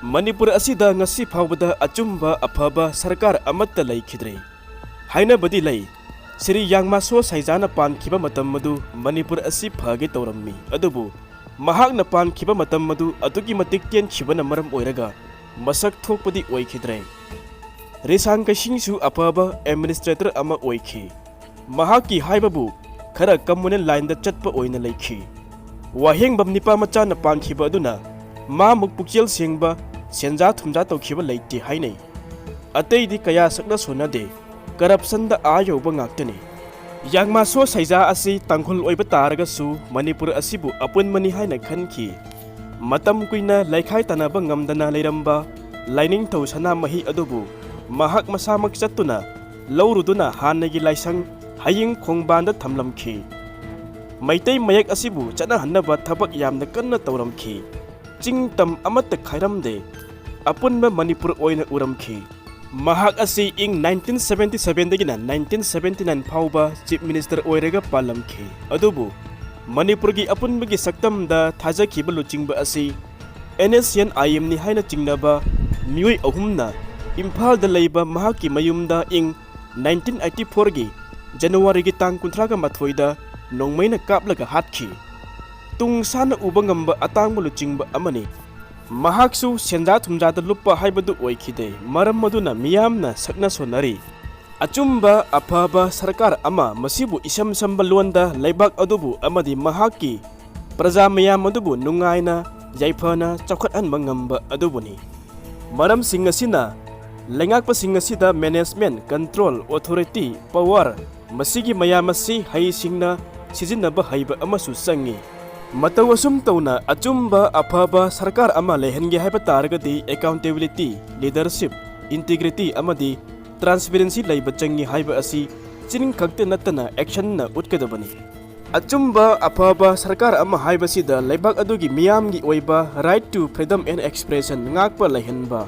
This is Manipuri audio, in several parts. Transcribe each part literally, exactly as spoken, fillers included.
ꯃꯅꯤꯄꯨꯔ ꯑꯁꯤꯗ ꯉꯁꯤ ꯐꯥꯎꯕꯗ ꯑꯆꯨꯝꯕ ꯑꯐꯕ ꯁꯔꯀꯥꯔ ꯑꯃꯠꯇ ꯂꯩꯈꯤꯗ꯭ꯔꯦ꯫ ꯍꯥꯏꯅꯕꯗꯤ ꯂꯩ, ꯁ꯭ꯔꯤ ꯌꯥꯡꯃꯥꯁꯣ ꯁꯩꯖꯥꯅ ꯄꯥꯟꯈꯤꯕ ꯃꯇꯝ ꯑꯗꯨ ꯃꯅꯤꯄꯨꯔ ꯑꯁꯤ ꯐꯒꯦ ꯇꯧꯔꯝꯃꯤ, ꯑꯗꯨꯕꯨ ꯃꯍꯥꯛꯅ ꯄꯥꯟꯈꯤꯕ ꯃꯇꯝ ꯑꯗꯨ ꯑꯗꯨꯛꯀꯤ ꯃꯇꯤꯛ ꯇꯦꯟꯈꯤꯕꯅ ꯃꯔꯝ ꯑꯣꯏꯔꯒ ꯃꯁꯛ ꯊꯣꯛꯄꯗꯤ ꯑꯣꯏꯈꯤꯗ꯭ꯔꯦ꯫ ꯔꯤꯁꯥꯡ ꯀꯩꯁꯤꯡꯁꯨ ꯑꯐꯕ ꯑꯦꯗꯃꯤꯅꯤꯁꯇ꯭ꯔꯦꯇꯔ ꯑꯃ ꯑꯣꯏꯈꯤ꯫ ꯃꯍꯥꯛꯀꯤ ꯍꯥꯏꯕꯕꯨ ꯈꯔ ꯀꯝꯃꯨꯅꯦꯜ ꯂꯥꯏꯟꯗ ꯆꯠꯄ ꯑꯣꯏꯅ ꯂꯩꯈꯤ꯫ ꯋꯥꯍꯦꯡꯕꯝ ꯅꯤꯄꯥ ꯃꯆꯥꯅ ꯄꯥꯟꯈꯤꯕ ꯑꯗꯨꯅ ꯃꯥꯃꯨꯛ ꯄꯨꯛꯆꯦꯜ ꯁꯦꯡꯕ, ꯁꯦꯟꯖꯥ ꯊꯨꯝꯖꯥ ꯇꯧꯈꯤꯕ ꯂꯩꯇꯦ ꯍꯥꯏꯅꯩ꯫ ꯑꯇꯩꯗꯤ ꯀꯌꯥ ꯁꯛꯅ ꯁꯣꯟꯅꯗꯦ, ꯀꯔꯞꯁꯟꯗ ꯑꯥ ꯌꯧꯕ ꯉꯥꯛꯇꯅꯤ꯫ ꯌꯥꯡꯃꯥꯁꯣ ꯁꯩꯖꯥ ꯑꯁꯤ ꯇꯥꯡꯈꯨꯜ ꯑꯣꯏꯕ ꯇꯥꯔꯒꯁꯨ ꯃꯅꯤꯄꯨꯔ ꯑꯁꯤꯕꯨ ꯑꯄꯨꯟꯕꯅꯤ ꯍꯥꯏꯅ ꯈꯟꯈꯤ꯫ ꯃꯇꯝ ꯀꯨꯏꯅ ꯂꯩꯈꯥꯏ ꯇꯥꯟꯅꯕ ꯉꯝꯗꯅ ꯂꯩꯔꯝꯕ ꯂꯥꯏꯅꯤꯡꯊꯧ ꯁꯅꯥꯃꯍꯤ ꯑꯗꯨꯕꯨ ꯃꯍꯥꯛ ꯃꯁꯥꯃꯛ ꯆꯠꯇꯨꯅ ꯂꯧꯔꯨꯗꯨꯅ ꯍꯥꯟꯅꯒꯤ ꯂꯥꯏꯁꯪ ꯍꯌꯤꯡ ꯈꯣꯡꯕꯥꯟꯗ ꯊꯝꯂꯝꯈꯤ꯫ ꯃꯩꯇꯩ ꯃꯌꯦꯛ ꯑꯁꯤꯕꯨ ꯆꯠꯅꯍꯟꯅꯕ ꯊꯕꯛ ꯌꯥꯝꯅ ꯀꯟꯅ ꯇꯧꯔꯝꯈꯤ꯫ ꯆꯤꯡ ꯇꯝ ꯑꯃꯠꯇ ꯈꯥꯏꯔꯝꯗꯦ꯫ ꯑꯄꯨꯟꯕ ꯃꯅꯤꯄꯨꯔ ꯑꯣꯏꯅ ꯎꯔꯝꯈꯤ꯫ ꯃꯍꯥꯛ ꯑꯁꯤ ꯏꯪ ꯅꯥꯏꯟꯇꯤꯟ ꯁꯕꯦꯟꯇꯤ ꯁꯕꯦꯟꯗꯒꯤꯅ ꯅꯥꯏꯟꯇꯤꯟ ꯁꯕꯦꯟꯇꯤ ꯅꯥꯏꯟ ꯐꯥꯎꯕ ꯆꯤꯐ ꯃꯤꯅꯤꯁꯇꯔ ꯑꯣꯏꯔꯒ ꯄꯥꯜꯂꯝꯈꯤ꯫ ꯑꯗꯨꯕꯨ ꯃꯅꯤꯄꯨꯔꯒꯤ ꯑꯄꯨꯟꯕꯒꯤ ꯁꯛꯇꯝꯗ ꯊꯥꯖꯈꯤꯕ ꯂꯨꯆꯤꯡꯕ ꯑꯁꯤ ꯑꯦꯟ ꯑꯦꯁ ꯁꯤ ꯑꯦꯟ ꯑꯥꯏ ꯑꯦꯝꯅꯤ ꯍꯥꯏꯅ ꯆꯤꯡꯅꯕ ꯃꯤꯑꯣꯏ ꯑꯍꯨꯝꯅ ꯏꯝꯐꯥꯜꯗ ꯂꯩꯕ ꯃꯍꯥꯛꯀꯤ ꯃꯌꯨꯝꯗ ꯏꯪ ꯅꯥꯏꯟꯇꯤꯟ ꯑꯩꯠꯇꯤ ꯐꯣꯔꯒꯤ ꯖꯅꯋꯥꯔꯤꯒꯤ ꯇꯥꯡ ꯀꯨꯟꯊ꯭ꯔꯥꯒ ꯃꯥꯊꯣꯏꯗ ꯅꯣꯡꯃꯩꯅ ꯀꯥꯞꯂꯒ ꯍꯥꯠꯈꯤ꯫ ꯇꯨꯡ ꯁꯥꯟꯅ ꯎꯕ ꯉꯝꯕ ꯑꯇꯥꯡꯕ ꯂꯨꯆꯤꯡꯕ ꯑꯃꯅꯤ꯫ ꯃꯍꯥꯛꯁꯨ ꯁꯦꯟꯖꯥ ꯊꯨꯝꯖꯥꯗ ꯂꯨꯞꯄ ꯍꯥꯏꯕꯗꯨ ꯑꯣꯏꯈꯤꯗꯦ꯫ ꯃꯔꯝ ꯑꯗꯨꯅ ꯃꯤꯌꯥꯝꯅ ꯁꯛꯅ ꯁꯣꯟꯅꯔꯤ꯫ ꯑꯆꯨꯝꯕ ꯑꯐꯕ ꯁꯔꯀꯥꯔ ꯑꯃ, ꯃꯁꯤꯕꯨ ꯏꯁꯝ ꯁꯝꯕ ꯂꯣꯟꯗ ꯂꯩꯕꯥꯛ ꯑꯗꯨꯕꯨ ꯑꯃꯗꯤ ꯃꯍꯥꯛꯀꯤ ꯄ꯭ꯔꯖꯥ ꯃꯌꯥꯝ ꯑꯗꯨꯕꯨ ꯅꯨꯡꯉꯥꯏꯅ ꯌꯥꯏꯐꯅ ꯆꯥꯎꯈꯠꯍꯟꯕ ꯉꯝꯕ ꯑꯗꯨꯕꯨꯅꯤ꯫ ꯃꯔꯝꯁꯤꯡ ꯑꯁꯤꯅ ꯂꯩꯉꯥꯛꯄꯁꯤꯡ ꯑꯁꯤꯗ ꯃꯦꯅꯦꯖꯃꯦꯟ, ꯀꯟꯇ꯭ꯔꯣꯜ, ꯑꯣꯊꯣꯔꯤꯇꯤ, ꯄꯋꯥꯔ, ꯃꯁꯤꯒꯤ ꯃꯌꯥꯝ ꯑꯁꯤ ꯍꯩꯁꯤꯡꯅ ꯁꯤꯖꯤꯟꯅꯕ ꯍꯩꯕ ꯑꯃꯁꯨ ꯆꯪꯏ꯫ ꯃꯇꯧ ꯑꯁꯨꯝ ꯇꯧꯅ ꯑꯆꯨꯝꯕ ꯑꯐꯕ ꯁꯔꯀꯥꯔ ꯑꯃ ꯂꯩꯍꯟꯒꯦ ꯍꯥꯏꯕ ꯇꯥꯔꯒꯗꯤ ꯑꯦꯀꯥꯎꯟꯇꯦꯕꯤꯂꯤꯇꯤ, ꯂꯤꯗꯔꯁꯤꯞ, ꯏꯟꯇꯤꯒ꯭ꯔꯤꯇꯤ ꯑꯃꯗꯤ ꯇ꯭ꯔꯥꯟꯁꯄꯦꯔꯦꯟꯁꯤ ꯂꯩꯕ ꯆꯪꯏ ꯍꯥꯏꯕ ꯑꯁꯤ ꯆꯤꯟ ꯈꯛꯇ ꯅꯠꯇꯅ ꯑꯦꯛꯁꯟꯅ ꯎꯠꯀꯗꯕꯅꯤ꯫ ꯑꯆꯨꯝꯕ ꯑꯐꯕ ꯁꯔꯀꯥꯔ ꯑꯃ ꯍꯥꯏꯕꯁꯤꯗ ꯂꯩꯕꯥꯛ ꯑꯗꯨꯒꯤ ꯃꯤꯌꯥꯝꯒꯤ ꯑꯣꯏꯕ right to freedom and expression ꯉꯥꯛꯄ ꯂꯩꯍꯟꯕ,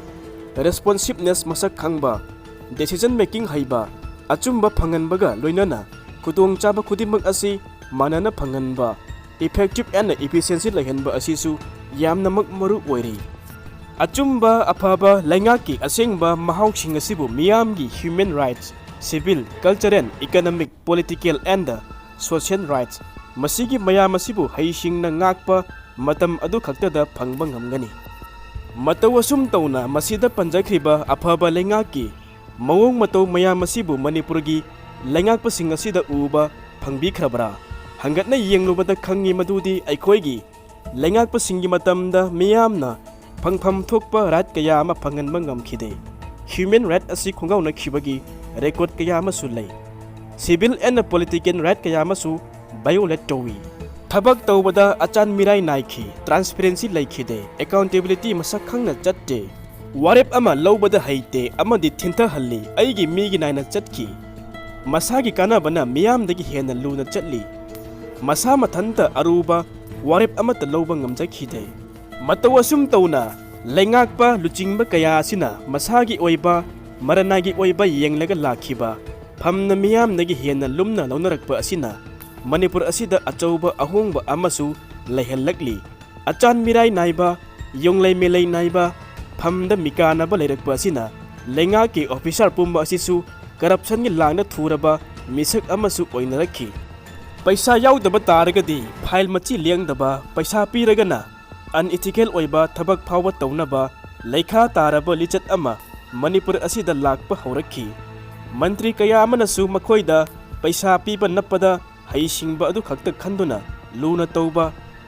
ꯔꯦꯁꯄꯣꯟꯁꯤꯕꯅꯦꯁ ꯃꯁꯛ ꯈꯪꯕ, ꯗꯦꯁꯤꯖꯟ ꯃꯦꯀꯤꯡ ꯍꯩꯕ, ꯑꯆꯨꯝꯕ ꯐꯪꯍꯟꯕꯒ ꯂꯣꯏꯅꯅ ꯈꯨꯗꯣꯡꯆꯥꯕ ꯈꯨꯗꯤꯡꯃꯛ ꯑꯁꯤ ꯃꯥꯟꯅꯅ ꯐꯪꯍꯟꯕ, effective and efficiency ꯂꯩꯍꯟꯕ ꯑꯁꯤꯁꯨ ꯌꯥꯝꯅꯃꯛ ꯃꯔꯨ ꯑꯣꯏꯔꯤ꯫ ꯑꯆꯨꯝꯕ, ꯑꯐꯕ ꯂꯩꯉꯥꯛꯀꯤ ꯑꯁꯦꯡꯕ ꯃꯍꯥꯎꯁꯤꯡ ꯑꯁꯤꯕꯨ ꯃꯤꯌꯥꯝꯒꯤ human rights, civil, cultural, economic, political and social rights, ꯃꯁꯤꯒꯤ ꯃꯌꯥꯝ ꯑꯁꯤꯕꯨ ꯍꯩꯁꯤꯡꯅ ꯉꯥꯛꯄ ꯃꯇꯝ ꯑꯗꯨ ꯈꯛꯇꯗ ꯐꯪꯕ ꯉꯝꯒꯅꯤ꯫ ꯃꯇꯧ ꯑꯁꯨꯝ ꯇꯧꯅ, ꯃꯁꯤꯗ ꯄꯟꯖꯈ꯭ꯔꯤꯕ ꯑꯐꯕ ꯂꯩꯉꯥꯛꯀꯤ ꯃꯑꯣꯡ ꯃꯇꯧ ꯃꯌꯥꯝ ꯑꯁꯤꯕꯨ ꯃꯅꯤꯄꯨꯔꯒꯤ ꯂꯩꯉꯥꯛꯄꯁꯤꯡ ꯑꯁꯤꯗ ꯎꯕ ꯐꯪꯕꯤꯈ꯭ꯔꯕ꯭ꯔꯥ? ꯍꯪꯒꯠꯅ ꯌꯦꯡꯂꯨꯕꯗ ꯈꯪꯉꯤ ꯃꯗꯨꯗꯤ ꯑꯩꯈꯣꯏꯒꯤ ꯂꯩꯉꯥꯛꯄꯁꯤꯡꯒꯤ ꯃꯇꯝꯗ ꯃꯤꯌꯥꯝꯅ ꯐꯪꯐꯝ ꯊꯣꯛꯄ right ꯀꯌꯥ ꯑꯃ ꯐꯪꯍꯟꯕ ꯉꯝꯈꯤꯗꯦ꯫ Human right ꯑꯁꯤ ꯈꯣꯡꯒꯥꯎꯅꯈꯤꯕꯒꯤ record ꯀꯌꯥ ꯑꯃꯁꯨ ꯂꯩ꯫ Civil and political right ꯀꯌꯥ ꯑꯃꯁꯨ violate ꯇꯧꯏ꯫ ꯊꯕꯛ ꯇꯧꯕꯗ ꯑꯆꯥꯟ ꯃꯤꯔꯥꯏ ꯅꯥꯏꯈꯤ, transparency ꯂꯩꯈꯤꯗꯦ, accountability ꯃꯁꯛ ꯈꯪꯅ ꯆꯠꯇꯦ꯫ ꯋꯥꯔꯦꯞ ꯑꯃ ꯂꯧꯕꯗ ꯍꯩꯇꯦ ꯑꯃꯗꯤ ꯊꯤꯟꯊꯍꯜꯂꯤ, ꯑꯩꯒꯤ ꯃꯤꯒꯤ ꯅꯥꯏꯅ ꯆꯠꯈꯤ꯫ ꯃꯁꯥꯒꯤ ꯀꯥꯟꯅꯕꯅ ꯃꯤꯌꯥꯝꯗꯒꯤ ꯍꯦꯟꯅ ꯂꯨꯅ ꯆꯠꯂꯤ꯫ ꯃꯁꯥ ꯃꯊꯟꯇ ꯑꯔꯨꯕ ꯋꯥꯔꯦꯞ ꯑꯃꯠꯇ ꯂꯧꯕ ꯉꯝꯖꯈꯤꯗꯦ꯫ ꯃꯇꯧ ꯑꯁꯨꯝ ꯇꯧꯅ, ꯂꯩꯉꯥꯛꯄ ꯂꯨꯆꯤꯡꯕ ꯀꯌꯥ ꯑꯁꯤꯅ ꯃꯁꯥꯒꯤ ꯑꯣꯏꯕ, ꯃꯔꯅꯥꯏꯒꯤ ꯑꯣꯏꯕ ꯌꯦꯡꯂꯒ ꯂꯥꯛꯈꯤꯕ, ꯐꯝꯅ ꯃꯤꯌꯥꯝꯗꯒꯤ ꯍꯦꯟꯅ ꯂꯨꯝꯅ ꯂꯧꯅꯔꯛꯄ ꯑꯁꯤꯅ ꯃꯅꯤꯄꯨꯔ ꯑꯁꯤꯗ ꯑꯆꯧꯕ ꯑꯍꯣꯡꯕ ꯑꯃꯁꯨ ꯂꯩꯍꯜꯂꯛꯂꯤ꯫ ꯑꯆꯥꯟ ꯃꯤꯔꯥꯏ ꯅꯥꯏꯕ, ꯌꯣꯡꯂꯩ ꯃꯦꯂꯩ ꯅꯥꯏꯕ, ꯐꯝꯗ ꯃꯤꯀꯥꯅꯕ ꯂꯩꯔꯛꯄ ꯑꯁꯤꯅ ꯂꯩꯉꯥꯛꯀꯤ officer ꯄꯨꯝꯕ ꯑꯁꯤꯁꯨ corruptionꯒꯤ ꯂꯥꯡꯗ ꯊꯨꯔꯕ ꯃꯤꯁꯛ ꯑꯃꯁꯨ ꯑꯣꯏꯅꯔꯛꯈꯤ꯫ ꯄꯩꯁꯥ ꯌꯥꯎꯗꯕ ꯇꯥꯔꯒꯗꯤ file ꯃꯆꯤ ꯂꯦꯡꯗꯕ, ꯄꯩꯁꯥ ꯄꯤꯔꯒꯅ unethical ꯑꯣꯏꯕ ꯊꯕꯛ ꯐꯥꯎꯕ ꯇꯧꯅꯕ ꯂꯩꯈꯥ ꯇꯥꯔꯕ ꯂꯤꯆꯠ ꯑꯃ ꯃꯅꯤꯄꯨꯔ ꯑꯁꯤꯗ ꯂꯥꯛꯄ ꯍꯧꯔꯛꯈꯤ꯫ ꯃꯟꯇ꯭ꯔꯤ ꯀꯌꯥ ꯑꯃꯅꯁꯨ ꯃꯈꯣꯏꯗ ꯄꯩꯁꯥ ꯄꯤꯕ ꯅꯞꯄꯗ ꯍꯩꯁꯤꯡꯕ ꯑꯗꯨ ꯈꯛꯇ ꯈꯟꯗꯨꯅ ꯂꯨꯅ ꯇꯧꯕ,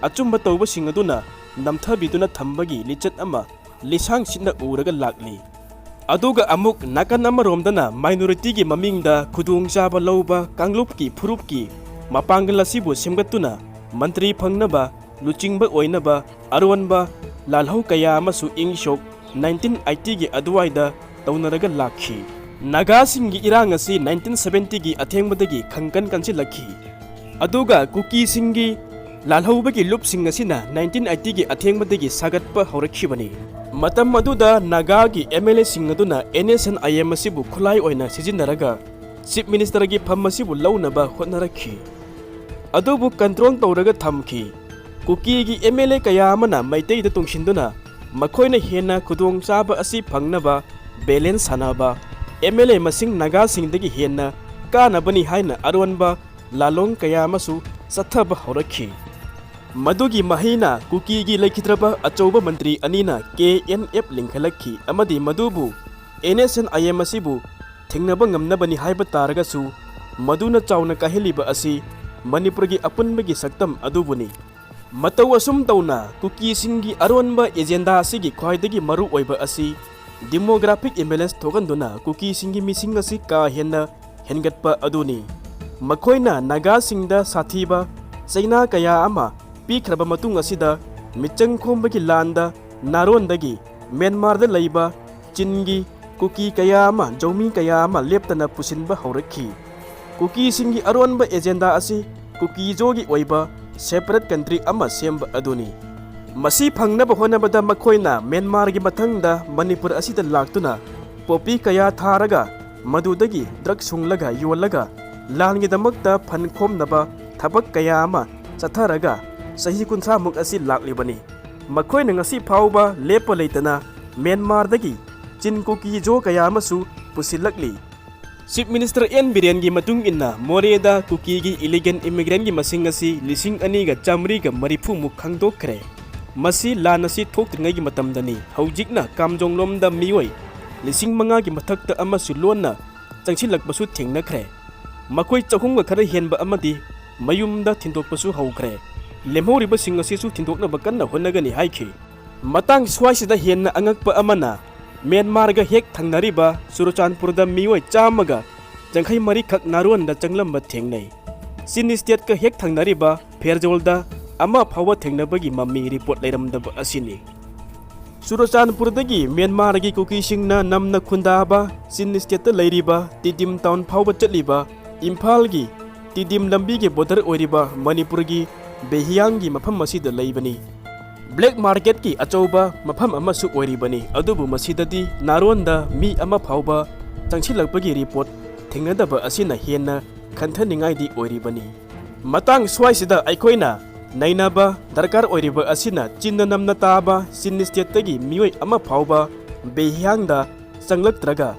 ꯑꯆꯨꯝꯕ ꯇꯧꯕꯁꯤꯡ ꯑꯗꯨꯅ ꯅꯝꯊꯕꯤꯗꯨꯅ ꯊꯝꯕꯒꯤ ꯂꯤꯆꯠ ꯑꯃ ꯂꯤꯁꯥꯡ ꯁꯤꯠꯅ ꯎꯔꯒ ꯂꯥꯛꯂꯤ꯫ ꯑꯗꯨꯒ ꯑꯃꯨꯛ ꯅꯥꯀꯟ ꯑꯃꯔꯣꯝꯗꯅ minorityꯒꯤ ꯃꯃꯤꯡꯗ ꯈꯨꯗꯣꯡꯆꯥꯕ ꯂꯧꯕ ꯀꯥꯡꯂꯨꯞꯀꯤ ꯐꯨꯔꯨꯞꯀꯤ ꯃꯄꯥꯡꯒꯜ ꯑꯁꯤꯕꯨ ꯁꯦꯝꯒꯠꯇꯨꯅ ꯃꯟꯇ꯭ꯔꯤ ꯐꯪꯅꯕ, ꯂꯨꯆꯤꯡꯕ ꯑꯣꯏꯅꯕ ꯑꯔꯣꯟꯕ ꯂꯥꯜꯍꯧ ꯀꯌꯥ ꯑꯃꯁꯨ ꯏꯪ ꯁꯣꯛ nineteen eightyꯒꯤ ꯑꯗꯨꯋꯥꯏꯗ ꯇꯧꯅꯔꯒ ꯂꯥꯛꯈꯤ꯫ ꯅꯥꯒꯥꯁꯤꯡꯒꯤ ꯏꯔꯥꯡ ꯑꯁꯤ nineteen seventyꯒꯤ ꯑꯊꯦꯡꯕꯗꯒꯤ ꯈꯪꯀꯟ ꯀꯟꯁꯤꯜꯂꯛꯈꯤ꯫ ꯑꯗꯨꯒ ꯀꯨꯀꯤꯁꯤꯡꯒꯤ ꯂꯥꯜꯍꯧꯕꯒꯤ ꯂꯨꯞꯁꯤꯡ ꯑꯁꯤꯅ nineteen eightyꯒꯤ ꯑꯊꯦꯡꯕꯗꯒꯤ ꯁꯥꯒꯠꯄ ꯍꯧꯔꯛꯈꯤꯕꯅꯤ꯫ ꯃꯇꯝ ꯑꯗꯨꯗ ꯅꯥꯒꯥꯒꯤ MLAꯁꯤꯡ ꯑꯗꯨꯅ NSCN-IM ꯑꯁꯤꯕꯨ ꯈꯨꯠꯂꯥꯏ ꯑꯣꯏꯅ ꯁꯤꯖꯤꯟꯅꯔꯒ Chief Ministerꯒꯤ ꯐꯝ ꯑꯁꯤꯕꯨ ꯂꯧꯅꯕ ꯍꯣꯠꯅꯔꯛꯈꯤ꯫ ꯑꯗꯨꯕꯨ control ꯇꯧꯔꯒ ꯊꯝꯈꯤ꯫ ꯀꯨꯀꯤꯒꯤ MLA ꯀꯌꯥ ꯑꯃꯅ ꯃꯩꯇꯩꯗ ꯇꯨꯡꯁꯤꯟꯗꯨꯅ ꯃꯈꯣꯏꯅ ꯍꯦꯟꯅ ꯈꯨꯗꯣꯡꯆꯥꯕ ꯑꯁꯤ ꯐꯪꯅꯕ ꯕꯦꯂꯦꯟꯁ ꯁꯥꯟꯅꯕ, ꯑꯦꯝ ꯑꯦꯜ ꯑꯦ ꯃꯁꯤꯡ ꯅꯥꯒꯥꯁꯤꯡꯗꯒꯤ ꯍꯦꯟꯅ ꯀꯥꯅꯕꯅꯤ ꯍꯥꯏꯅ ꯑꯔꯣꯟꯕ ꯂꯥꯂꯣꯡ ꯀꯌꯥ ꯑꯃꯁꯨ ꯆꯠꯊꯕ ꯍꯧꯔꯛꯈꯤ꯫ ꯃꯗꯨꯒꯤ ꯃꯍꯩꯅ ꯀꯨꯀꯤꯒꯤ ꯂꯩꯈꯤꯗ꯭ꯔꯕ ꯑꯆꯧꯕ ꯃꯟꯇ꯭ꯔꯤ ꯑꯅꯤꯅ ꯀꯦ ꯑꯦꯟ ꯑꯦꯐ ꯂꯤꯡꯈꯠꯂꯛꯈꯤ ꯑꯃꯗꯤ ꯃꯗꯨꯕꯨ N S N I M ꯑꯁꯤꯕꯨ ꯊꯦꯡꯅꯕ ꯉꯝꯅꯕꯅꯤ ꯍꯥꯏꯕ ꯇꯥꯔꯒꯁꯨ, ꯃꯗꯨꯅ ꯆꯥꯎꯅ ꯀꯥꯏꯍꯜꯂꯤꯕ ꯑꯁꯤ ꯃꯅꯤꯄꯨꯔꯒꯤ ꯑꯄꯨꯟꯕꯒꯤ ꯁꯛꯇꯝ ꯑꯗꯨꯕꯨꯅꯤ꯫ ꯃꯇꯧ ꯑꯁꯨꯝ ꯇꯧꯅ ꯀꯨꯀꯤꯁꯤꯡꯒꯤ ꯑꯔꯣꯟꯕ ꯑꯦꯖꯦꯟꯗꯥ ꯑꯁꯤꯒꯤ ꯈ꯭ꯋꯥꯏꯗꯒꯤ ꯃꯔꯨ ꯑꯣꯏꯕ ꯑꯁꯤ ꯗꯤꯃꯣꯒ꯭ꯔꯥꯐꯤꯛ ꯏꯝꯕꯦꯂꯦꯟꯁ ꯊꯣꯛꯍꯟꯗꯨꯅ ꯀꯨꯀꯤꯁꯤꯡꯒꯤ ꯃꯤꯁꯤꯡ ꯑꯁꯤ ꯀꯥ ꯍꯦꯟꯅ ꯍꯦꯟꯒꯠꯄ ꯑꯗꯨꯅꯤ꯫ ꯃꯈꯣꯏꯅ ꯅꯥꯒꯥꯁꯤꯡꯗ ꯁꯥꯊꯤꯕ ꯆꯩꯅꯥ ꯀꯌꯥ ꯑꯃ ꯄꯤꯈ꯭ꯔꯕ ꯃꯇꯨꯡ ꯑꯁꯤꯗ ꯃꯤꯆꯪ ꯈꯣꯝꯕꯒꯤ ꯂꯥꯟꯗ ꯅꯥꯔꯣꯟꯗꯒꯤ ꯃ꯭ꯌꯥꯟꯃꯥꯔꯗ ꯂꯩꯕ ꯆꯤꯟꯒꯤ ꯀꯨꯀꯤ ꯀꯌꯥ ꯑꯃ, ꯖꯧꯃꯤ ꯀꯌꯥ ꯑꯃ ꯂꯦꯞꯇꯅ ꯄꯨꯁꯤꯟꯕ ꯍꯧꯔꯛꯈꯤ꯫ ꯀꯨꯀꯤꯁꯤꯡꯒꯤ ꯑꯔꯣꯟꯕ ꯑꯦꯖꯦꯟꯗꯥ ꯑꯁꯤ ꯀꯨꯀꯤꯖꯣꯒꯤ ꯑꯣꯏꯕ ꯁꯦꯄꯔꯦꯠ ꯀꯟꯇ꯭ꯔꯤ ꯑꯃ ꯁꯦꯝꯕ ꯑꯗꯨꯅꯤ꯫ ꯃꯁꯤ ꯐꯪꯅꯕ ꯍꯣꯠꯅꯕꯗ ꯃꯈꯣꯏꯅ ꯃ꯭ꯌꯥꯟꯃꯥꯔꯒꯤ ꯃꯊꯪꯗ ꯃꯅꯤꯄꯨꯔ ꯑꯁꯤꯗ ꯂꯥꯛꯇꯨꯅ ꯄꯣꯄꯤ ꯀꯌꯥ ꯊꯥꯔꯒ ꯃꯗꯨꯗꯒꯤ ꯗ꯭ꯔꯒ ꯁꯨꯡꯂꯒ ꯌꯣꯜꯂꯒ ꯂꯥꯟꯒꯤꯗꯃꯛꯇ ꯐꯟ ꯈꯣꯝꯅꯕ ꯊꯕꯛ ꯀꯌꯥ ꯑꯃ ꯆꯠꯊꯔꯒ ꯆꯍꯤ ꯀꯨꯟꯊ꯭ꯔꯥꯃꯨꯛ ꯑꯁꯤ ꯂꯥꯛꯂꯤꯕꯅꯤ꯫ ꯃꯈꯣꯏꯅ ꯉꯁꯤ ꯐꯥꯎꯕ ꯂꯦꯞꯄ ꯂꯩꯇꯅ ꯃ꯭ꯌꯥꯟꯃꯥꯔꯗꯒꯤ ꯆꯤꯟ ꯀꯨꯀꯤ ꯖꯣ ꯀꯌꯥ ꯑꯃꯁꯨ ꯄꯨꯁꯤꯜꯂꯛꯂꯤ꯫ ꯆꯤꯐ ꯃꯤꯅꯤꯁꯇꯔ ꯑꯦꯟ ꯕꯤꯔꯦꯟꯒꯤ ꯃꯇꯨꯡ ꯏꯟꯅ ꯃꯣꯔꯦꯗ ꯀꯨꯀꯤꯒꯤ ꯏꯂꯤꯒꯦꯜ ꯏꯃꯤꯒ꯭ꯔꯦꯟꯒꯤ ꯃꯁꯤꯡ ꯑꯁꯤ ꯂꯤꯁꯤꯡ ꯑꯅꯤꯒ ꯆꯥꯃꯔꯤꯒ ꯃꯔꯤꯐꯨꯃꯨꯛ ꯈꯪꯗꯣꯛꯈ꯭ꯔꯦ꯫ ꯃꯁꯤ ꯂꯥꯟ ꯑꯁꯤ ꯊꯣꯛꯇ꯭ꯔꯤꯉꯩꯒꯤ ꯃꯇꯝꯗꯅꯤ꯫ ꯍꯧꯖꯤꯛꯅ ꯀꯥꯝꯖꯣꯡꯂꯣꯝꯗ ꯃꯤꯑꯣꯏ ꯂꯤꯁꯤꯡ ꯃꯉꯥꯒꯤ ꯃꯊꯛꯇ ꯑꯃꯁꯨ ꯂꯣꯟꯅ ꯆꯪꯁꯤꯜꯂꯛꯄꯁꯨ ꯊꯦꯡꯅꯈ꯭ꯔꯦ꯫ ꯃꯈꯣꯏ ꯆꯍꯨꯝꯒ ꯈꯔ ꯍꯦꯟꯕ ꯑꯃꯗꯤ ꯃꯌꯨꯝꯗ ꯊꯤꯟꯗꯣꯛꯄꯁꯨ ꯍꯧꯈ꯭ꯔꯦ꯫ ꯂꯦꯝꯍꯧꯔꯤꯕꯁꯤꯡ ꯑꯁꯤꯁꯨ ꯊꯤꯟꯗꯣꯛꯅꯕ ꯀꯟꯅ ꯍꯣꯠꯅꯒꯅꯤ ꯍꯥꯏꯈꯤ꯫ ꯃꯇꯥꯡ ꯁ꯭ꯋꯥꯏꯁꯤꯗ ꯍꯦꯟꯅ ꯑꯉꯛꯄ ꯑꯃꯅ, ꯃ꯭ꯌꯥꯟꯃꯥꯔꯒ ꯍꯦꯛ ꯊꯪꯅꯔꯤꯕ ꯆꯨꯔꯆꯥꯟꯄꯨꯔꯗ ꯃꯤꯑꯣꯏ ꯆꯥꯝꯃꯒ ꯌꯥꯡꯈꯩ ꯃꯔꯤꯈꯛ ꯅꯥꯔꯣꯟꯗ ꯆꯪꯂꯝꯕ ꯊꯦꯡꯅꯩ꯫ ꯆꯤꯟ ꯁ꯭ꯇꯦꯠꯀ ꯍꯦꯛ ꯊꯪꯅꯔꯤꯕ ꯐꯦꯔꯖꯣꯜꯗ ꯑꯃ ꯐꯥꯎꯕ ꯊꯦꯡꯅꯕꯒꯤ ꯃꯃꯤ ꯔꯤꯄꯣꯔꯠ ꯂꯩꯔꯝꯗꯕ ꯑꯁꯤꯅꯤ꯫ ꯆꯨꯔꯆꯥꯟꯄꯨꯔꯗꯒꯤ ꯃ꯭ꯌꯥꯟꯃꯥꯔꯒꯤ ꯀꯨꯀꯤꯁꯤꯡꯅ ꯅꯝꯅ ꯈꯨꯟꯗꯥꯕ ꯆꯤꯟ ꯁ꯭ꯇꯦꯠꯇ ꯂꯩꯔꯤꯕ ꯇꯤꯗꯤꯝ ꯇꯥꯎꯟ ꯐꯥꯎꯕ ꯆꯠꯂꯤꯕ ꯏꯝꯐꯥꯜꯒꯤ ꯇꯤꯗꯤꯝ ꯂꯝꯕꯤꯒꯤ ꯕꯣꯔꯗꯔ ꯑꯣꯏꯔꯤꯕ ꯃꯅꯤꯄꯨꯔꯒꯤ ꯕꯦꯍꯤꯌꯥꯡꯒꯤ ꯃꯐꯝ ꯑꯁꯤꯗ ꯂꯩꯕꯅꯤ꯫ ꯕ꯭ꯂꯦꯛ ꯃꯥꯔꯀꯦꯠꯀꯤ ꯑꯆꯧꯕ ꯃꯐꯝ ꯑꯃꯁꯨ ꯑꯣꯏꯔꯤꯕꯅꯤ, ꯑꯗꯨꯕꯨ ꯃꯁꯤꯗꯗꯤ ꯅꯥꯔꯣꯟꯗ ꯃꯤ ꯑꯃ ꯐꯥꯎꯕ ꯆꯪꯁꯤꯜꯂꯛꯄꯒꯤ ꯔꯤꯄꯣꯔꯠ ꯊꯦꯡꯅꯗꯕ ꯑꯁꯤꯅ ꯍꯦꯟꯅ ꯈꯟꯊꯅꯤꯡꯉꯥꯏꯗꯤ ꯑꯣꯏꯔꯤꯕꯅꯤ꯫ ꯃꯇꯥꯡ ꯁ꯭ꯋꯥꯏꯁꯤꯗ ꯑꯩꯈꯣꯏꯅ ꯅꯩꯅꯕ ꯗꯔꯀꯥꯔ ꯑꯣꯏꯔꯤꯕ ꯑꯁꯤꯅ ꯆꯤꯟꯅ ꯅꯝꯅ ꯇꯥꯕ ꯆꯤꯟ stateꯇꯒꯤ ꯃꯤꯑꯣꯏ ꯑꯃ ꯐꯥꯎꯕ ꯕꯦꯍꯤꯌꯥꯡꯗ ꯆꯪꯂꯛꯇ꯭ꯔꯒ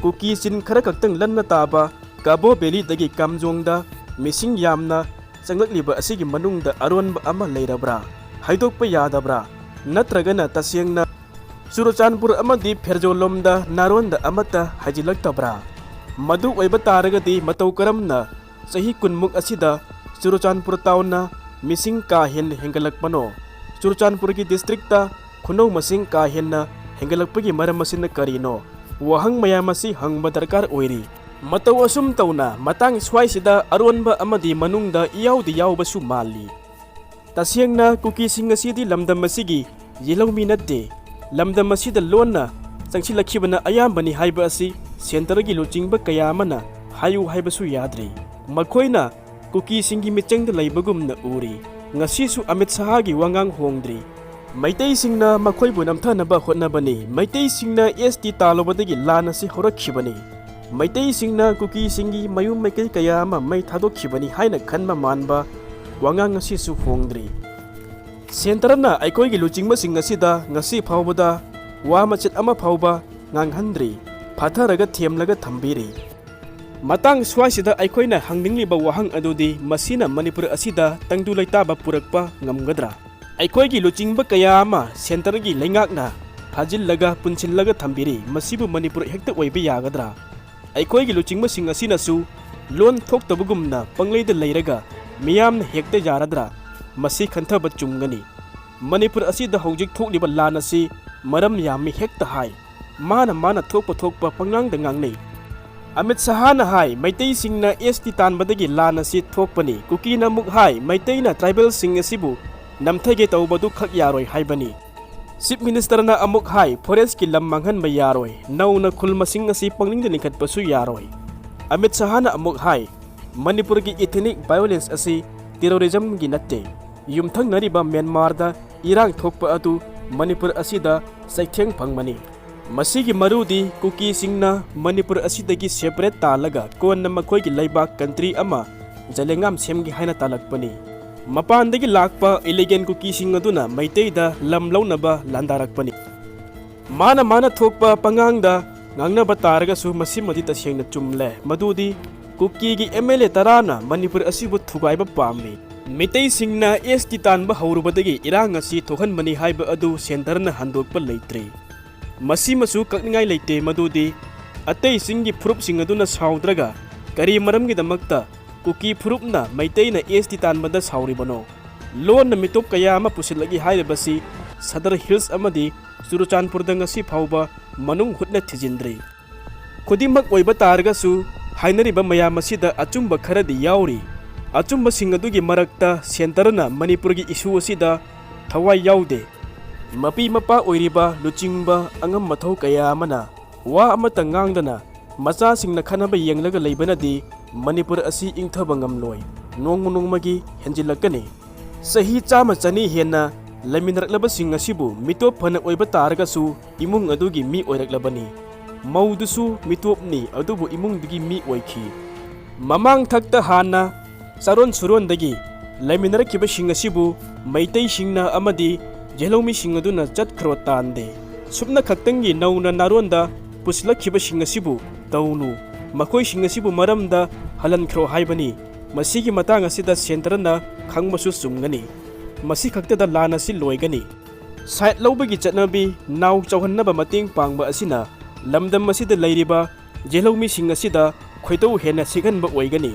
ꯀꯨꯀꯤ ꯆꯤꯟ ꯈꯔ ꯈꯛꯇꯪ ꯂꯟꯅ ꯇꯥꯕ ꯀꯥꯕꯣ ꯚꯦꯂꯤꯗꯒꯤ ꯀꯥꯝꯖꯣꯡꯗ ꯃꯤꯁꯤꯡ ꯌꯥꯝꯅ ꯆꯪꯂꯛꯂꯤꯕ ꯑꯁꯤꯒꯤ ꯃꯅꯨꯡꯗ ꯑꯔꯣꯟꯕ ꯑꯃ ꯂꯩꯔꯕ꯭ꯔꯥ? ꯍꯥꯏꯗꯣꯛꯄ ꯌꯥꯗꯕ꯭ꯔꯥ? ꯅꯠꯇ꯭ꯔꯒꯅ ꯇꯁꯦꯡꯅ ꯆꯨꯔꯆꯥꯟꯄꯨꯔ ꯑꯃꯗꯤ ꯐꯦꯔꯖꯣꯜꯂꯣꯝꯗ ꯅꯥꯔꯣꯟꯗ ꯑꯃꯠꯇ ꯍꯥꯏꯖꯤꯜꯂꯛꯇꯕ꯭ꯔꯥ? ꯃꯗꯨ ꯑꯣꯏꯕ ꯇꯥꯔꯒꯗꯤ ꯃꯇꯧ ꯀꯔꯝꯅ ꯆꯍꯤ ꯀꯨꯟꯃꯨꯛ ꯑꯁꯤꯗ ꯆꯨꯔꯆꯥꯟꯄꯨꯔ ꯇꯥꯎꯟꯅ ꯃꯤꯁꯤꯡ ꯀꯥ ꯍꯦꯟꯅ ꯍꯦꯟꯒꯠꯂꯛꯄꯅꯣ? ꯆꯨꯔꯆꯥꯟꯄꯨꯔꯒꯤ districtꯇ ꯈꯨꯅꯧ ꯃꯁꯤꯡ ꯀꯥ ꯍꯦꯟꯅ ꯍꯦꯟꯒꯠꯂꯛꯄꯒꯤ ꯃꯔꯝ ꯑꯁꯤꯅ ꯀꯔꯤꯅꯣ? ꯋꯥꯍꯪ ꯃꯌꯥꯝ ꯑꯁꯤ ꯍꯪꯕ ꯗꯔꯀꯥꯔ ꯑꯣꯏꯔꯤ꯫ ꯃꯇꯧ ꯑꯁꯨꯝ ꯇꯧꯅ ꯃꯇꯥꯡ ꯁ꯭ꯋꯥꯏꯁꯤꯗ ꯑꯔꯣꯟꯕ ꯑꯃꯗꯤ ꯃꯅꯨꯡꯗ ꯏꯌꯥꯎꯗ ꯌꯥꯎꯕꯁꯨ ꯃꯥꯜꯂꯤ꯫ ꯇꯁꯦꯡꯅ ꯀꯨꯀꯤꯁꯤꯡ ꯑꯁꯤꯗꯤ ꯂꯝꯗꯝ ꯑꯁꯤꯒꯤ ꯌꯦꯜꯍꯧꯃꯤ ꯅꯠꯇꯦ꯫ ꯂꯝꯗꯝ ꯑꯁꯤꯗ ꯂꯣꯟꯅ ꯆꯪꯁꯤꯜꯂꯛꯈꯤꯕꯅ ꯑꯌꯥꯝꯕꯅꯤ ꯍꯥꯏꯕ ꯑꯁꯤ centreꯒꯤ ꯂꯨꯆꯤꯡꯕ ꯀꯌꯥ ꯑꯃꯅ ꯍꯥꯏꯌꯨ ꯍꯥꯏꯕꯁꯨ ꯌꯥꯗ꯭ꯔꯤ꯫ ꯃꯈꯣꯏꯅ ꯀꯨꯀꯤꯁꯤꯡꯒꯤ ꯃꯤꯆꯪꯗ ꯂꯩꯕꯒꯨꯝꯅ ꯎꯔꯤ꯫ ꯉꯁꯤꯁꯨ ꯑꯃꯤꯠ ꯁꯍꯥꯒꯤ ꯋꯥꯉꯥꯡ ꯍꯣꯡꯗ꯭ꯔꯤ꯫ ꯃꯩꯇꯩꯁꯤꯡꯅ ꯃꯈꯣꯏꯕꯨ ꯅꯝꯊꯅꯕ ꯍꯣꯠꯅꯕꯅꯤ꯫ ꯃꯩꯇꯩꯁꯤꯡꯅ ST ꯇꯥꯜꯂꯨꯕꯗꯒꯤ ꯂꯥꯟ ꯑꯁꯤ ꯍꯧꯔꯛꯈꯤꯕꯅꯤ꯫ ꯃꯩꯇꯩꯁꯤꯡꯅ ꯀꯨꯀꯤꯁꯤꯡꯒꯤ ꯃꯌꯨꯝ ꯃꯩꯀꯩ ꯀꯌꯥ ꯑꯃ ꯃꯩ ꯊꯥꯗꯣꯛꯈꯤꯕꯅꯤ ꯍꯥꯏꯅ ꯈꯟꯕ ꯃꯥꯟꯕ ꯋꯥꯉꯥꯡ ꯑꯁꯤꯁꯨ ꯐꯣꯡꯗ꯭ꯔꯤ꯫ Centreꯅ ꯑꯩꯈꯣꯏꯒꯤ ꯂꯨꯆꯤꯡꯕꯁꯤꯡ ꯑꯁꯤꯗ ꯉꯁꯤ ꯐꯥꯎꯕꯗ ꯋꯥ ꯃꯆꯦꯠ ꯑꯃ ꯐꯥꯎꯕ ꯉꯥꯡꯍꯟꯗ꯭ꯔꯤ, ꯐꯥꯊꯔꯒ ꯊꯦꯝꯂꯒ ꯊꯝꯕꯤꯔꯤ꯫ ꯃꯇꯥꯡ ꯁ꯭ꯋꯥꯏꯁꯤꯗ ꯑꯩꯈꯣꯏꯅ ꯍꯪꯅꯤꯡꯂꯤꯕ ꯋꯥꯍꯪ ꯑꯗꯨꯗꯤ ꯃꯁꯤꯅ ꯃꯅꯤꯄꯨꯔ ꯑꯁꯤꯗ ꯇꯪꯗꯨ ꯂꯩꯇꯥꯕ ꯄꯨꯔꯛꯄ ꯉꯝꯒꯗ꯭ꯔꯥ? ꯑꯩꯈꯣꯏꯒꯤ ꯂꯨꯆꯤꯡꯕ ꯀꯌꯥ ꯑꯃ centreꯒꯤ ꯂꯩꯉꯥꯛꯅ ꯐꯥꯖꯤꯜꯂꯒ ꯄꯨꯟꯁꯤꯜꯂꯒ ꯊꯝꯕꯤꯔꯤ, ꯃꯁꯤꯕꯨ ꯃꯅꯤꯄꯨꯔ ꯍꯦꯛꯇ ꯑꯣꯏꯕ ꯌꯥꯒꯗ꯭ꯔꯥ? ꯑꯩꯈꯣꯏꯒꯤ ꯂꯨꯆꯤꯡꯕꯁꯤꯡ ꯑꯁꯤꯅꯁꯨ ꯂꯣꯟ ꯊꯣꯛꯇꯕꯒꯨꯝꯅ ꯄꯪꯂꯩꯗ ꯂꯩꯔꯒ ꯃꯤꯌꯥꯝꯅ ꯍꯦꯛꯇ ꯌꯥꯔꯗ꯭ꯔꯥ? ꯃꯁꯤ ꯈꯟꯊꯕ ꯆꯨꯝꯒꯅꯤ꯫ ꯃꯅꯤꯄꯨꯔ ꯑꯁꯤꯗ ꯍꯧꯖꯤꯛ ꯊꯣꯛꯂꯤꯕ ꯂꯥꯟ ꯑꯁꯤ ꯃꯔꯝ ꯌꯥꯝꯃꯤ ꯍꯦꯛꯇ ꯍꯥꯏ꯫ ꯃꯥꯅ ꯃꯥꯅ ꯊꯣꯛꯄ ꯊꯣꯛꯄ ꯄꯪꯉꯥꯡꯗ ꯉꯥꯡꯅꯩ꯫ ꯑꯃꯤꯠ ꯁꯍꯥꯅ ꯍꯥꯏ, ꯃꯩꯇꯩꯁꯤꯡꯅ ST ꯇꯥꯟꯕꯗꯒꯤ ꯂꯥꯟ ꯑꯁꯤ ꯊꯣꯛꯄꯅꯤ꯫ ꯀꯨꯀꯤꯅ ꯑꯃꯨꯛ ꯍꯥꯏ, ꯃꯩꯇꯩꯅ tribalꯁꯤꯡ ꯑꯁꯤꯕꯨ ꯅꯝꯊꯒꯦ ꯇꯧꯕꯗꯨ ꯈꯛ ꯌꯥꯔꯣꯏ ꯍꯥꯏꯕꯅꯤ꯫ Chief Ministerꯅ ꯑꯃꯨꯛ ꯍꯥꯏ, forestꯀꯤ ꯂꯝ ꯃꯥꯡꯍꯟꯕ ꯌꯥꯔꯣꯏ, ꯅꯧꯅ ꯈꯨꯜ ꯃꯁꯤꯡ ꯑꯁꯤ ꯄꯪꯂꯤꯡꯗ ꯂꯤꯡꯈꯠꯄꯁꯨ ꯌꯥꯔꯣꯏ꯫ ꯑꯃꯤꯠ ꯁꯍꯥꯅ ꯑꯃꯨꯛ ꯍꯥꯏ, ꯃꯅꯤꯄꯨꯔꯒꯤ ethnic violence ꯑꯁꯤ terrorismꯒꯤ ꯅꯠꯇꯦ꯫ ꯌꯨꯝꯊꯪꯅꯔꯤꯕ ꯃ꯭ꯌꯥꯟꯃꯥꯔꯗ ꯏꯔꯥꯡ ꯊꯣꯛꯄ ꯑꯗꯨ ꯃꯅꯤꯄꯨꯔ ꯑꯁꯤꯗ ꯆꯩꯊꯦꯡ ꯐꯪꯕꯅꯤ꯫ ꯃꯁꯤꯒꯤ ꯃꯔꯨꯗꯤ ꯀꯨꯀꯤꯁꯤꯡꯅ ꯃꯅꯤꯄꯨꯔ ꯑꯁꯤꯗꯒꯤ separate ꯇꯥꯜꯂꯒ ꯀꯣꯟꯅ ꯃꯈꯣꯏꯒꯤ ꯂꯩꯕꯥꯛ country ꯑꯃ ꯖꯂꯦꯉꯥꯝ ꯁꯦꯝꯒꯦ ꯍꯥꯏꯅ ꯇꯥꯜꯂꯛꯄꯅꯤ꯫ ꯃꯄꯥꯟꯗꯒꯤ ꯂꯥꯛꯄ ꯏꯂꯤꯒꯦꯟ ꯀꯨꯀꯤꯁꯤꯡ ꯑꯗꯨꯅ ꯃꯩꯇꯩꯗ ꯂꯝ ꯂꯧꯅꯕ ꯂꯥꯟꯗꯥꯔꯛꯄꯅꯤ꯫ ꯃꯥꯅ ꯃꯥꯅ ꯊꯣꯛꯄ ꯄꯉꯥꯡꯗ ꯉꯥꯡꯅꯕ ꯇꯥꯔꯒꯁꯨ ꯃꯁꯤꯃꯗꯤ ꯇꯁꯦꯡꯅ ꯆꯨꯝꯂꯦ, ꯃꯗꯨꯗꯤ ꯀꯨꯀꯤꯒꯤ ꯑꯦꯝ ꯑꯦꯜ ꯑꯦ ꯇꯔꯥꯅ ꯃꯅꯤꯄꯨꯔ ꯑꯁꯤꯕꯨ ꯊꯨꯒꯥꯏꯕ ꯄꯥꯝꯃꯤ꯫ ꯃꯤꯇꯩꯁꯤꯡꯅ ꯑꯦꯁ ꯇꯤ ꯇꯥꯟꯕ ꯍꯧꯔꯨꯕꯗꯒꯤ ꯏꯔꯥꯡ ꯑꯁꯤ ꯊꯣꯛꯍꯟꯕꯅꯤ ꯍꯥꯏꯕ ꯑꯗꯨ ꯁꯦꯟꯇꯔꯅ ꯍꯟꯗꯣꯛꯄ ꯂꯩꯇ꯭ꯔꯤ꯫ ꯃꯁꯤꯃꯁꯨ ꯀꯛꯅꯤꯡꯉꯥꯏ ꯂꯩꯇꯦ, ꯃꯗꯨꯗꯤ ꯑꯇꯩ ꯆꯤꯡꯒꯤ ꯐꯨꯔꯨꯞꯁꯤꯡ ꯑꯗꯨꯅ ꯁꯥꯎꯗ꯭ꯔꯒ ꯀꯔꯤ ꯃꯔꯝꯒꯤꯗꯃꯛꯇ ꯀꯨꯀꯤ ꯐꯨꯔꯨꯞꯅ ꯃꯩꯇꯩꯅ ꯑꯦꯁ ꯇꯤ ꯇꯥꯟꯕꯗ ꯁꯥꯎꯔꯤꯕꯅꯣ? ꯂꯣꯟꯅ ꯃꯤꯇꯣꯞ ꯀꯌꯥ ꯑꯃ ꯄꯨꯁꯤꯜꯂꯛꯏ ꯍꯥꯏꯔꯤꯕꯁꯤ ꯁꯗꯔ ꯍꯤꯜꯁ ꯑꯃꯗꯤ ꯆꯨꯔꯆꯥꯟꯄꯨꯔꯗ ꯉꯁꯤ ꯐꯥꯎꯕ ꯃꯅꯨꯡ ꯍꯨꯠꯅ ꯊꯤꯖꯤꯟꯗ꯭ꯔꯤ꯫ ꯈꯨꯗꯤꯡꯃꯛ ꯑꯣꯏꯕ ꯇꯥꯔꯒꯁꯨ, ꯍꯥꯏꯅꯔꯤꯕ ꯃꯌꯥꯝ ꯑꯁꯤꯗ ꯑꯆꯨꯝꯕ ꯈꯔꯗꯤ ꯌꯥꯎꯔꯤ꯫ ꯑꯆꯨꯝꯕꯁꯤꯡ ꯑꯗꯨꯒꯤ ꯃꯔꯛꯇ ꯁꯦꯟꯇꯔꯅ ꯃꯅꯤꯄꯨꯔꯒꯤ ꯏꯁꯨ ꯑꯁꯤꯗ ꯊꯋꯥꯏ ꯌꯥꯎꯗꯦ꯫ ꯃꯄꯤ ꯃꯄꯥ ꯑꯣꯏꯔꯤꯕ ꯂꯨꯆꯤꯡꯕ ꯑꯉꯝ ꯃꯊꯧ ꯀꯌꯥ ꯑꯃꯅ ꯋꯥ ꯑꯃꯠꯇ ꯉꯥꯡꯗꯅ ꯃꯆꯥꯁꯤꯡꯅ ꯈꯟꯅꯕ ꯌꯦꯡꯂꯒ ꯂꯩꯕꯅꯗꯤ ꯃꯅꯤꯄꯨꯔ ꯑꯁꯤ ꯏꯪꯊꯕ ꯉꯝꯂꯣꯏ, ꯅꯣꯡꯃ ꯅꯣꯡꯃꯒꯤ ꯍꯦꯟꯖꯤꯜꯂꯛꯀꯅꯤ꯫ ꯆꯍꯤ ꯆꯥꯝꯃ ꯆꯅꯤ ꯍꯦꯟꯅ ꯂꯩꯃꯤꯟꯅꯔꯛꯂꯕꯁꯤꯡ ꯑꯁꯤꯕꯨ ꯃꯤꯇꯣꯞ ꯐꯅ ꯑꯣꯏꯕ ꯇꯥꯔꯒꯁꯨ ꯏꯃꯨꯡ ꯑꯗꯨꯒꯤ ꯃꯤ ꯑꯣꯏꯔꯛꯂꯕꯅꯤ꯫ ꯃꯧꯗꯨꯁꯨ ꯃꯤꯇꯣꯞꯅꯤ, ꯑꯗꯨꯕꯨ ꯏꯃꯨꯡꯗꯨꯒꯤ ꯃꯤ ꯑꯣꯏꯈꯤ꯫ ꯃꯃꯥꯡ ꯊꯛꯇ ꯍꯥꯟꯅ ꯆꯥꯔꯣꯟ ꯁꯨꯔꯣꯟꯗꯒꯤ ꯂꯩꯃꯤꯟꯅꯔꯛꯈꯤꯕꯁꯤꯡ ꯑꯁꯤꯕꯨ ꯃꯩꯇꯩꯁꯤꯡꯅ ꯑꯃꯗꯤ ꯌꯦꯜꯍꯧꯃꯤꯁꯤꯡ ꯑꯗꯨꯅ ꯆꯠꯈ꯭ꯔꯣ ꯇꯥꯟꯗꯦ꯫ ꯁꯨꯞꯅ ꯈꯛꯇꯪꯒꯤ ꯅꯧꯅ ꯅꯥꯔꯣꯟꯗ ꯄꯨꯁꯤꯜꯂꯛꯈꯤꯕꯁꯤꯡ ꯑꯁꯤꯕꯨ ꯇꯧꯅꯨ, ꯃꯈꯣꯏꯁꯤꯡ ꯑꯁꯤꯕꯨ ꯃꯔꯝꯗ ꯍꯜꯍꯟꯈ꯭ꯔꯣ ꯍꯥꯏꯕꯅꯤ꯫ ꯃꯁꯤꯒꯤ ꯃꯇꯥꯡ ꯑꯁꯤꯗ ꯁꯦꯟꯇꯔꯅ ꯈꯪꯕꯁꯨ ꯆꯨꯝꯒꯅꯤ꯫ ꯃꯁꯤ ꯈꯛꯇꯗ ꯂꯥꯟ ꯑꯁꯤ ꯂꯣꯏꯒꯅꯤ꯫ ꯁꯥꯏꯠ ꯂꯧꯕꯒꯤ ꯆꯠꯅꯕꯤ ꯅꯥꯎ ꯆꯥꯎꯍꯟꯅꯕ ꯃꯇꯦꯡ ꯄꯥꯡꯕ ꯑꯁꯤꯅ ꯂꯝꯗꯝ ꯑꯁꯤꯗ ꯂꯩꯔꯤꯕ ꯌꯦꯜꯍꯧꯃꯤꯁꯤꯡ ꯑꯁꯤꯗ ꯈꯣꯏꯗꯧ ꯍꯦꯟꯅ ꯁꯤꯛꯍꯟꯕ ꯑꯣꯏꯒꯅꯤ꯫